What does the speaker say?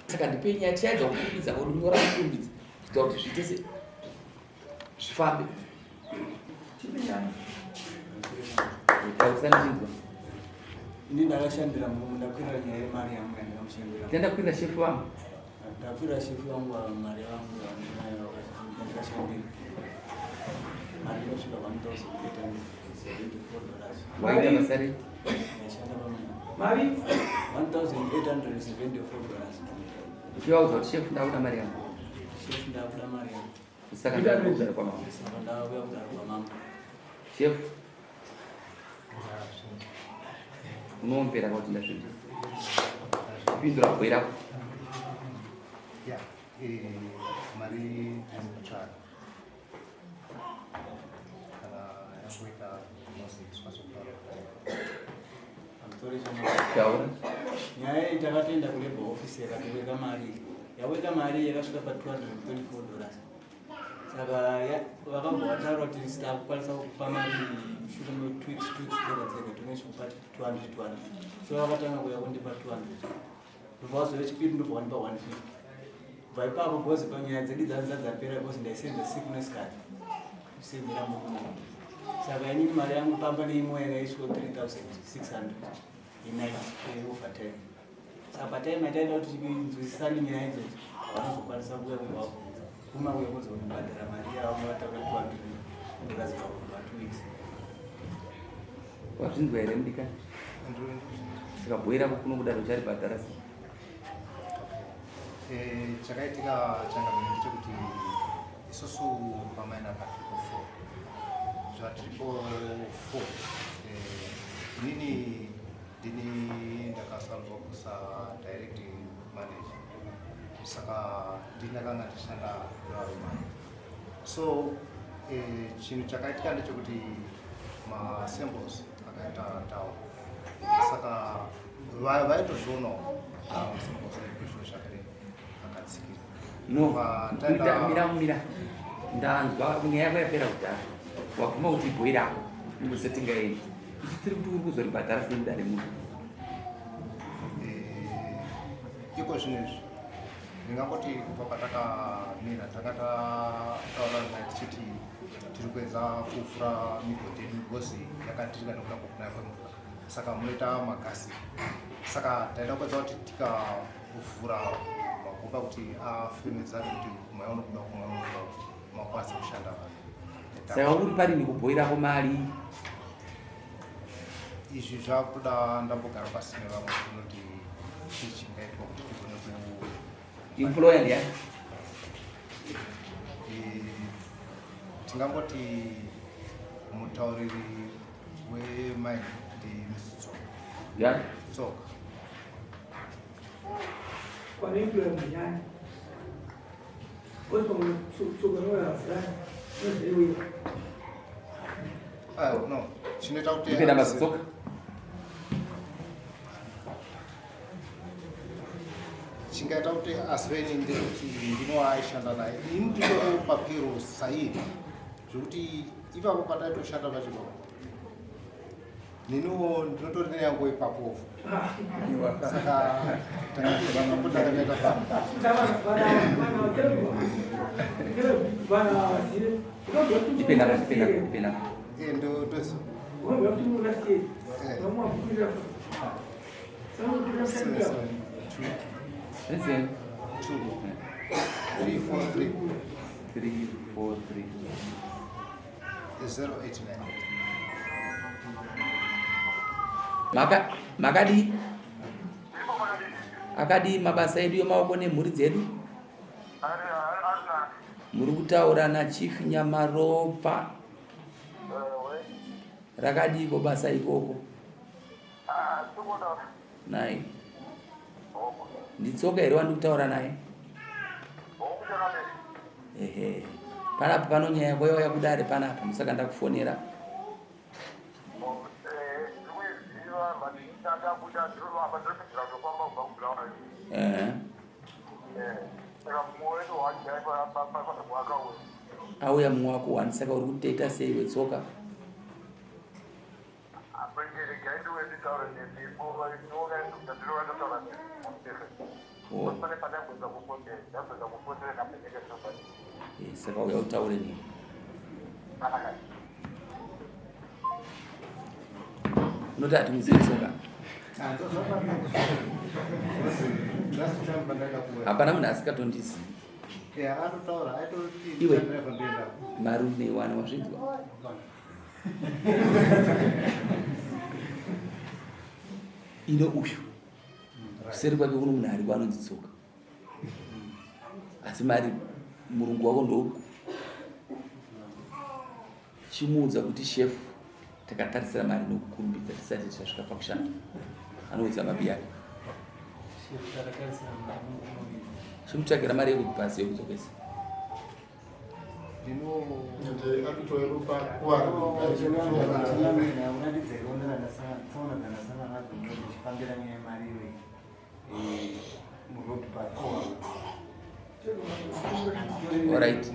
Saka ndipei nyaya tichaedza kukurumidza kunyora kukurumidza kuita kuti zviite se zvifambe. Taurisa ndichinzwa. Ini ndakashandira murume ndakwira nyaya yemari yangu yandakamushandira. Ndakwira shefu vangu. Ndakwira shefu vangu mari yangu yandakashandira. Mari inosvika $1,874. Waita basa rei? Ndaishanda pamari. Mari? $1,874. Uchivaudza kuti shefu ndakuda mari yangu. Shefu ndakuda mari yangu. Saka ndakuda kudare kwamambo. Saka ndakuda kudare kwamambo. Shefu. Unoombera kuti ndazvinzwa. Pindura bwe rako. Yeah, mari ndinokutsvaka. Kana yangoita Taura. Nyaya iyi takatoenda kulabor office yakatoweka mari. Yaweka mari yakasvika pa $224. Saka vakabva vataura kuti takukwanisa kupa mari mushure me 2 weeks 2 weeks dzega dzega tinenge tichikupa 200 200. So vakatanga kuuya kundipa 200. Ndobva vazouya chipiri ndobva vandipa 150. Kubva ipapo because panyaya dzedu dzanzi dzapera because ndaisenza siku nesikati. Kusenzera murume. Saka inini mari yangu pamba neimwe yakaiswa 3600 yenight yeovertime. Saka patime yataida kuti tinzwisisane nyaya idzodzo vanozokwanisa kuuya kuvabvunza. Kuma kuuya kuzonibhadhara mari yavo vataura 200 dollars pa 2 weeks. Wazvinzwa here mudikani? Saka bhoyi rako kuno kudaro ucharibhadhara sei? Eh, chakaitika changamire ndechekuti isusu pamaina pa triple four zva triple four eh, inini ndini ndakasarudzwa kusa direct manager saka ndini ndakanga ndichishanda nevarume so eh, chinhu chakaitika ndechekuti masamples akaita down saka vaitozvionawo masamples edu zvakadii akatsikira No, mira mira. Ndanzwa nyaya yako yapera kudhara. Wabvuma kuti ibhoi rako. Ndikuziva tingaendi. Isu tiri kuti uri kuzoribhadhara sei mudare muno. Eh, iko zvino izvi ndingangoti kubva patakamira tanga tataura naye tichiti tiri kuedza kuvhura migodhi yedu because yakatirika nekuda kwekunaya kwemvura saka munoita magasi saka taida kuedza kuti tikavhura makomba kuti afemedzane kuti mweya unobuda kumwe unobuda makwanise kushanda vanhu. Saka uri parini kubhoirako mari? Izvi zvakutoda ndambogara pasi nevamwe kunoti chii chingaitwa kuti tigone ku employer ndiani? Eh, tingangoti mutauriri wemine ndi Mrs. Tsoka. Ndiani? Tsoka. Kwa employer ndiani? Ah, no chinoita kuti Ndipenda mazitsoka. Chingaita kuti asiveni ndekuti ndinoaishanda naye ini nditoro papiro saiye zvekuti ipapo pataitoshanda pacho papo neniwo ndinotori neyangu ipapovo saka takaita Ndipe namba, ndipe namba, ndipe namba. Ndotozi Listen. 2 3 4 3 3 4 3 089. Maka makadii? Akadii mabasa edu emaoko nemhuri dzedu? Muri kutaura naChief Nyamaropa. Rakadiiko basa ikoko? Nai. Nditsoka here wandikutaura naye? Ehe. Panapa pano nyaya yako yauya kudare panapa musaka ndakufonera. Ehe. Auya mumwe wako wani saka uri kutoita sei wetsoka? Oh. Eh, saka uya utaure neni unoti hatimuzivi tsoka hapana munhu asikatondizivi iwe mari uneiwana wazvinzwa ino uyu kuseri kwake kuno munhu ariko anonzi tsoka asi mari murungu wako ndouku chimuudza kuti shefu takatarisira mari nokukurumbidza tisati tasvika pakushanda anoudza mabi yake chimutsvakira mari yekubhazi yekudzokesa All right.